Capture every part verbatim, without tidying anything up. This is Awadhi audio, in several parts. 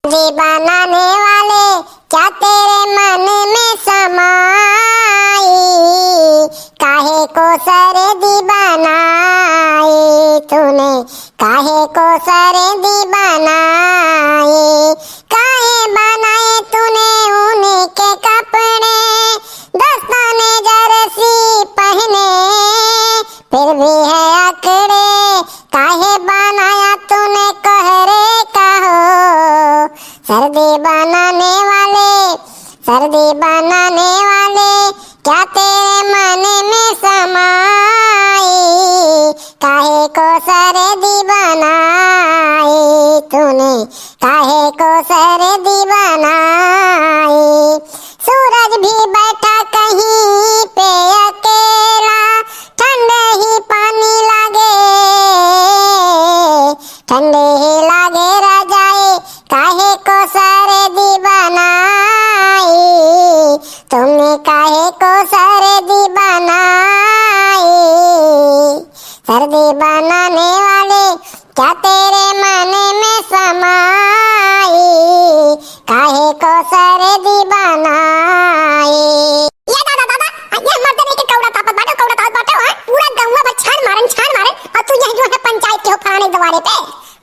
सर्दी बनाने वाले, क्या तेरे मन में समाई, काहे को सर्दी बनाई तूने, काहे को सर्दी बनाई, काहे बनाए तूने ऊन के कपड़े, दस्ताने जर्सी पहने, फिर भी है अकड़े, काहे बनाया तूने कोहरे का हो? सर्दी बनाने वाले, सर्दी बनाने वाले, क्या तेरे मन में समाई? काहे को सर्दी बनाई तूने, काहे को सर्दी बनाई? सूरज भी बैठा कहीं पे अकेला, ठंड ही पानी लागे, ठंड ही लागे रजाई, काहे को सर्दी बनाई, तुमने काहे को सर्दी बनाई? सर्दी बनाने वाले, क्या तेरे मन में समाई, काहे को सर्दी बनाई? ये दादा, दादा, ये मर्दे नहीं के कौड़ा तापत बाटे, कौड़ा तापत बाटे, हाँ? पूरा गौवा भर छान मारन, छान मारन, और तू यहाँ जो है पंचायत के हो फलाने दुआरे पे,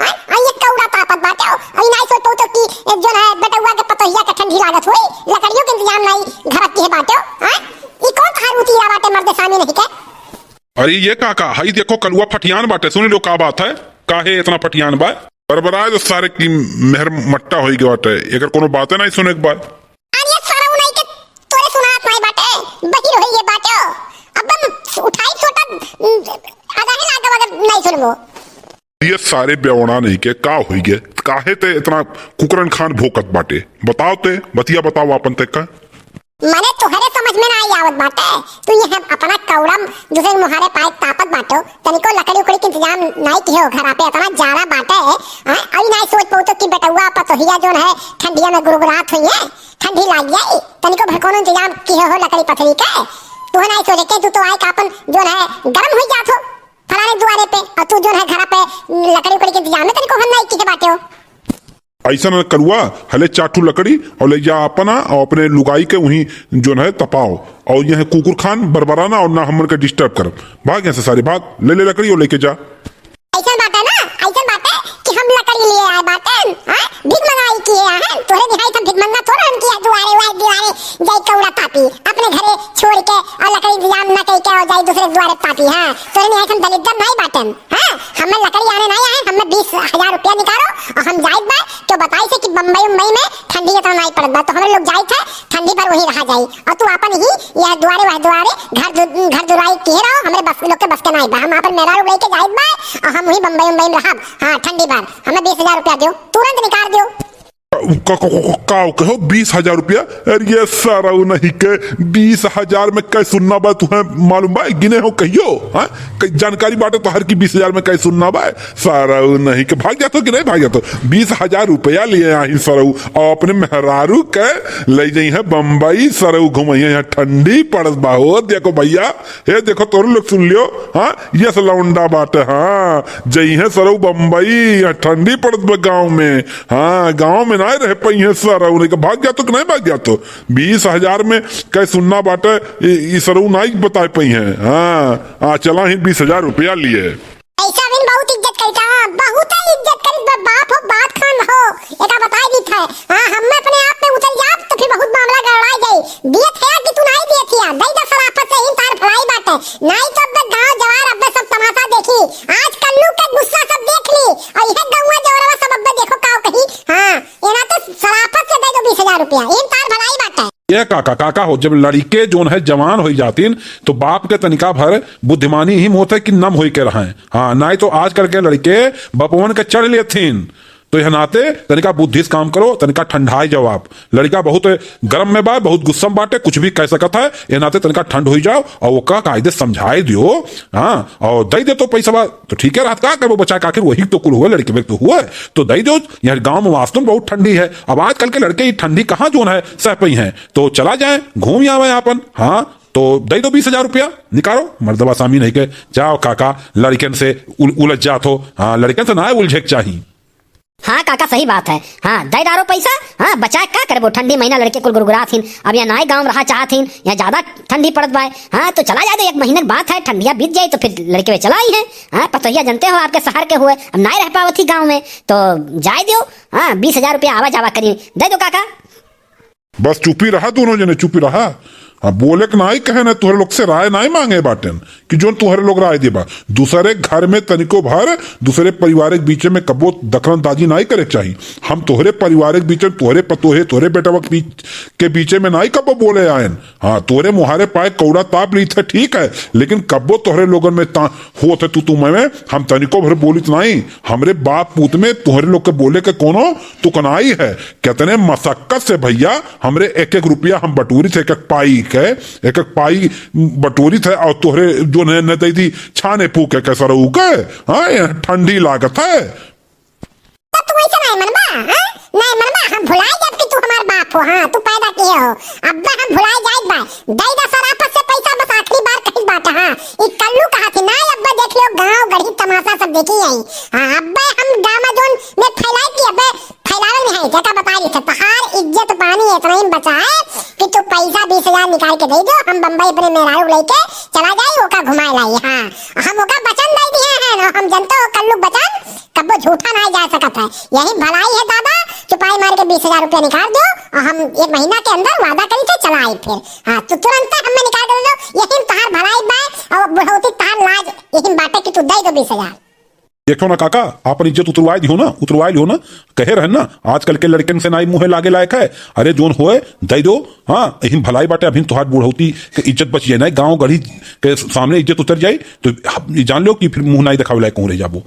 हाँ? और ये कौड़ा तापत बाटे, और ये नाई सोच पाउत कि जो है बेटौआ के पतोहिया के ठंडी लागत होई, लकड़ियों के इंतजाम नाई घर के बाटे, हाँ? ये कौन तहार उतीरा बाटे मर्दे सामी नहीं के? अरे ये काका, हई देखो कलुआ फटियान बाटे, सुन लो का बात है, काहे इतना फटियान बा? बरबराए तो सारे की मेहर मट्टा होई गए बाटे, एकर कोनो बाते नहीं सुने के बा। अरे सरऊ नहीं के तोरे सुनात नहीं बाटे, बहिर होई ये बाटे। अब हम उठाई छोटा, आधा ही लाग अगर नहीं सुनबो। ये सारे बेवड़ा नहीं के का होई गए, काहे ते इतना कुकरन खान भोकत बाटे? बताओ ते, बतिया बताओ आपन ते का। मने तोहरे समझ में ना आई आवत बाटे। तू ये हम अपना कौड़ा दूसरे के मुहारे पाए तापत बाटो, तनिको लकड़ी उकड़ी के इंतजाम नाई किहे हो घरा पे, इतना जाड़ा बाटे, हैं? अई नाई सोच पाउत कि बेटौआ पतोहिया जोन है ठंडिया में गुरगुरात होई है, ठंडी लाग जाई, तनिको भर कोनो इंतजाम किहे हो लकड़ी पथरी के? तू नाई सोचे के, तू तो आए का अपन जोन है गरम होई जात हो फलाने दुआरे पे, और तू जोन है घरा पे लकड़ी उकड़ी के इंतजाम में तनिको हम नाई किहे बाटे हो। ऐसा न करुआ, हले चार ठू लकड़ी और ले जा अपना और अपने लुगाई के वहीं जोन है तपाओ, और यह कुकुर खान बरबराना और ना हमन के disturb कर। भाग यहाँ से सारे, भाग, ले ले लकड़ी और लेके जा। ऐसन बाटे ना, ऐसन बाटे कि हम लकड़ी लिए आए बाटे, हाँ? भिख मंगाई किए हैं, तोरे दिहाई हम भिख मंगा थोड़ा हम किया दुआरे वाए दुआरे जाई कौड़ा तापी, अपने घरे छोड़ के और लकड़ी इंतजाम ना कई के और जाई दूसरे दुआरे तापी, हाँ? तोरे दिहाई हम दलिद्दर नहीं बाटन। हाँ, हमें लकड़ी आने नहीं आए, हमें बीस हजार रुपया निकालो और हम जाइत बा, तो बताई से कि बम्बई उम्बई में ठंडी इतना नहीं पड़त बा, तो हमें लोग जाइत है, ठंडी भर वहीं रहा जाई। और तू अपन ही यह दुआरे वह दुआरे घर दु-, घर दुराई किहे रहो, हमरे बस, लोग के बस के नहीं बा। हम अपन मेहरारू लेके जाइत बा और हम वहीं बम्बई उम्बई में रहब। हाँ, ठंडी भर हमें बीस हजार रुपया दियो, तुरंत निकाल दियो। का, का, का, का कहो, बीस हजार रुपया? अरे ये सरऊ नहीं के, बीस हजार में कै सुन्ना बा, तुहें मालूम बा? गिने हो कहियो, हाँ? कई जानकारी बाटे तोहर की बीस हजार में कै सुन्ना बा? सरऊ नहीं के, भाग जातो कि नहीं भाग जातो? बीस हजार रुपया लिए आही सरऊ, और अपने मेहरारू के ले जाई है बम्बई, सरऊ घुमाई है, यहाँ ठंडी पड़त बा हो। देखो भैया, हे देखो तोर लोग सुन लियो, हाँ? ये से लौंडा बाटे, हाँ? जई है सरऊ बम्बई, यहाँ ठंडी पड़त बा गाँव में। हाँ, गाँव में ना रह पइहें सरऊ, नहीं के भाग जातो कि नहीं भाग जातो? बीस हजार में कै सुन्ना बाटे, ई, ई सरऊ नाई बताए पइहें। हाँ, आ, चला ही बीस हजार रुपया लिए। ऐसा बिन बहुत इज्जत करी का, बहुत ही इज्जत करी बा-, बाप हो, बात खान हो, एका बताए दी था। हाँ, हम अपने आप में उतर जाब तो फिर बहुत मामला गड़बड़ा जाई। दियत है कि तू नाई दियत है, दई दा सराफत से ही तार भलाई बाटे। नाई तो अब गाँव जवार अब सब तमाशा देखी। आज कल्लू के गुस्सा सब देख ली। और यह गौवा जवरवा सब अब देखो काव कही। हाँ, एना तो सराफत से दे दो बीस हजार रुपया, इन तार भलाई बाटे। ये काका, काका हो, जब लड़िके जोन है जवान होई जातिन, तो बाप के तनिका भर बुद्धिमानी ही मोते कि नम होई के रहें। हाँ, नाई तो आजकल के लड़िके बपवन के चढ़ लेथिन। तो यह नाते तनिका बुद्धि से काम करो, तनिका ठंडाई जाओ आप। लड़िका बहुत गरम में बा, बहुत गुस्सा में बाटे, कुछ भी कह सकत है। यह नाते तनिका ठंड होई जाओ और ओका कायदे समझाए दियो। हाँ, और दई दे तो पैसा बा, तो ठीक है, रात का करबो बचा के, आखिर वही तो कुल हुए, लड़िके में तो हुए, तो दई दो। यहाँ गाँव में वास्तव में बहुत ठंडी है। अब आजकल के लड़िके ही ठंडी कहाँ जोन है सह पई हैं, तो चला जाए, घूम आवे आपन। हाँ, तो दई दो बीस हजार रुपया, निकालो। मर्दवा सामी नहीं के, जाओ काका, लड़िकन से उल-, उलझ जात हो। हाँ, लड़िकन से ना उलझे के चाही। हाँ काका, सही बात है। हाँ, दे डारो पैसा। हाँ, बचाए का करबो, ठंडी महीना लड़के कुल गुरगुरात हिन, अब यहाँ नाई गाँव रहा चाहत हिन, यहाँ ज्यादा ठंडी पड़त बाय। हाँ, तो चला जाए दो, एक महीना के बात है, ठंडिया बीत जाए तो फिर लड़के वे चला आई है। हाँ, पतोहिया जनते हो आपके शहर के हुए, अब नाई रह पावत ही गाँव में, तो जाए दियो। हाँ, बीस हजार रुपया आवा जावा करी, दे दो काका। बस चुपी रहा दोनों जने, चुपी रहा। हाँ, बोले के नाई कहे ना, तोहरे लोग से राय नाई मांगे बाटेन कि जोन तोहरे लोग राय देबा। दूसरे घर में तनिको भर, दूसरे परिवार के बीचे में कबो दखलंदाजी नाई करे के चाही। हम तोहरे परिवार के बीचे में, तोहरे पतोहे, तोहरे बेटवा के बीच, के बीचे में नाई कबो बोले आयन। हाँ, तोहरे मुहारे पाए कौड़ा ताप लीत है, ठीक है, लेकिन कबो तोहरे लोगन में ता-, होत है तू, तू मैं में, हम तनिको भर बोलित नाई। हमरे बाप पूत में तोहरे लोग के बोले के कोनो तुकनाई है। कितने मशक्कत से भैया हमरे एक एक रुपया हम बटोरित है, एक एक पाई के, एक एक पाई बटोरित है, और तोहरे जो ने, ने दे दी छाने फूके के सरऊ के। हाँ, ये ठंडी लागत है। तो तू ऐसे नहीं मनबा, हाँ? नहीं मनबा, हम भुलाई जाब कि तू हमार बाप हो, हाँ, तू पैदा किए हो। अब्बे हम भुलाई जाइत बा। दे दा सराफत से पैसा, बस आखिरी बार कहित बात, हाँ। ई कल्लू कहा थी ना, अब्बे देख लो, गाँव गढ़ी तमाशा सब देखी आई। हाँ, अब्बे हम गामा जोन में फैलाई थी, अब्बे फैलावे नहीं है, जेका बताई थी, तहार इज्जत पानी इतना ही बचा है कि तू पैसा बीस हजार निकाल के दे दो, हम बम्बई अपने मेहरारू लेके चला जाई, ओका घुमाए लाई। हाँ, हम ओका वचन दे दिए हैं ना, हम जनता हो कल्लू वचन, कब्बो झूठा ना जा सकत है। यही भलाई है दादा, चुपाई मार के बीस हजार रुपया निकाल दो और हम एक महीना के अंदर वादा करी थे चला आई फिर। हाँ, तो तुरंत हमें निकाल के दे दो, यही तहार भलाई बा और बुढ़ौती तहार लाज यही बाटे कि तू दे दो बीस हजार। देखो ना काका, आपन इज्जत उतरवाए दियो ना, उतरवाए लियो ना। कहे रहन ना, आजकल के लड़कन से नाई मुँहे लागे लायक है। अरे जोन होए, दे दो। हाँ, यही भलाई बाटे, अभी तोहार बुढ़ौती के इज्जत बच जाए ना, गाँव गढ़ी के सामने इज्जत उतर जाए, तो हम ई जान लो कि फिर मुँह नाई देखावे लायक कहूँ रह जाबो।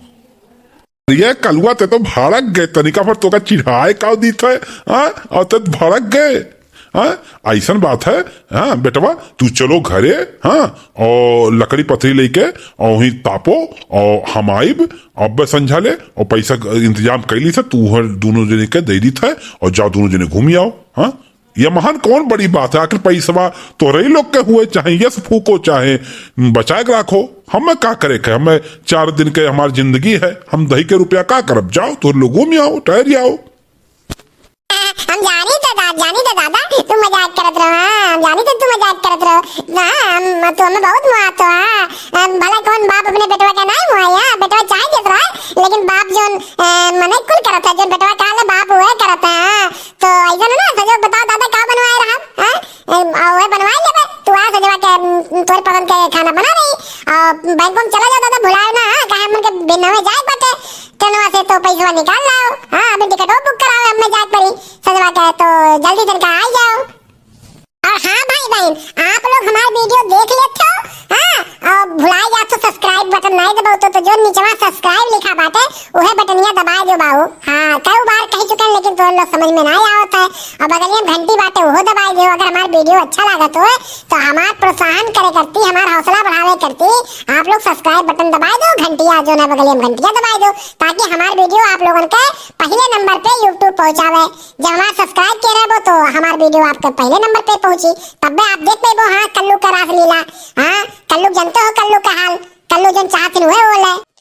ये कलुआ ते तो भड़क गए, तनिका भर तोका चिढ़ाए का दीत है, हाँ, और ते भड़क गए। हाँ, ऐसन बात है। हाँ, बेटवा, तू चलो घरे, हाँ, और लकड़ी पथरी लेके, और वहीं तापो, और हम आइब, अब्बे संझा ले, और पैसा क इंतजाम कैली से, तू हर दोनों जने के दे दीत है, और जाओ दोनों जने घूमी आओ। हाँ, ये महान कौन बड़ी बात है, आखिर पैसवा तोहरे ही लोग के हुए, चाहे यस फूको, चाहे बचाए के राखो, हमें का करे के, हमें चार दिन के हमार जिंदगी है, हम दही के रुपया का करब, जाओ तोहरे लोग घूमी आओ, टहरी आओ। हम जानी तो दा-, जानी तो दादा, तू मजाक करत रहो, हाँ, हम जानी तो तू मजाक करत रहो। ना, हम, तू हमें बहुत मुआत हो, हाँ। हम, भला कौन बाप अपने बेटवा का नाई मुआए, हाँ, बेटवा चाहे देत रहा, लेकिन बाप जोन, अ, मने कुल करत है, जोन बेटवा कहा ले बाप उहे करत है, हाँ। तो ऐसा ना, ना, सजो बताओ दादा, का बनवाए रहा, हाँ? अ, उहे बनवाए लेबे, तू आ सजवा के, अम, तोर पसंद के खाना बना रही, और बैंक में चला जाओ दादा, भुलाओ ना, हाँ, काहे हमन के बिनवे जाए बाटे, ट्रेनवा से तो पैसवा निकाल लाओ। हाँ, अभी टिकटो बुक करावे, हमें जाए पड़ी सजवा के, तो जल्दी तनिका आ जाओ। और हाँ भाई बहन, आप लोग हमार वीडियो देख लेत हो, हाँ, और भुलाए जात हो subscribe button नहीं दबाओ तो, तो जो निचवा subscribe लिखा बाटे, उहे बटनिया दबाए दो बाबू। हाँ, कई बार कह चुके हैं, लेकिन तो लोग समझ में नहीं आवत है। और बगलिया में घंटी बाटे, उहो दबाए दो। अगर हमार वीडियो अच्छा लागत हो, तो हमार प्रोत्साहन करे करती, हमार हौसला बढ़ावे करती, आप लोग subscribe button दबाए दो, घंटिया जो ना बगलिया में घंटिया दबाए दो, ताकि हमार वीडियो आप लोगन के पहले नंबर पे YouTube पहुँचावे। जब हमार subscribe के रहबो, तो हमार वीडियो आपके पहले नंबर पे पहुँची, तब आप देख पेबो। हाँ, कल्लू का रासलीला, हाँ, कल्लू जनते हो, कल्लू का हाल, कल्लू जन चाहत हुए बोले।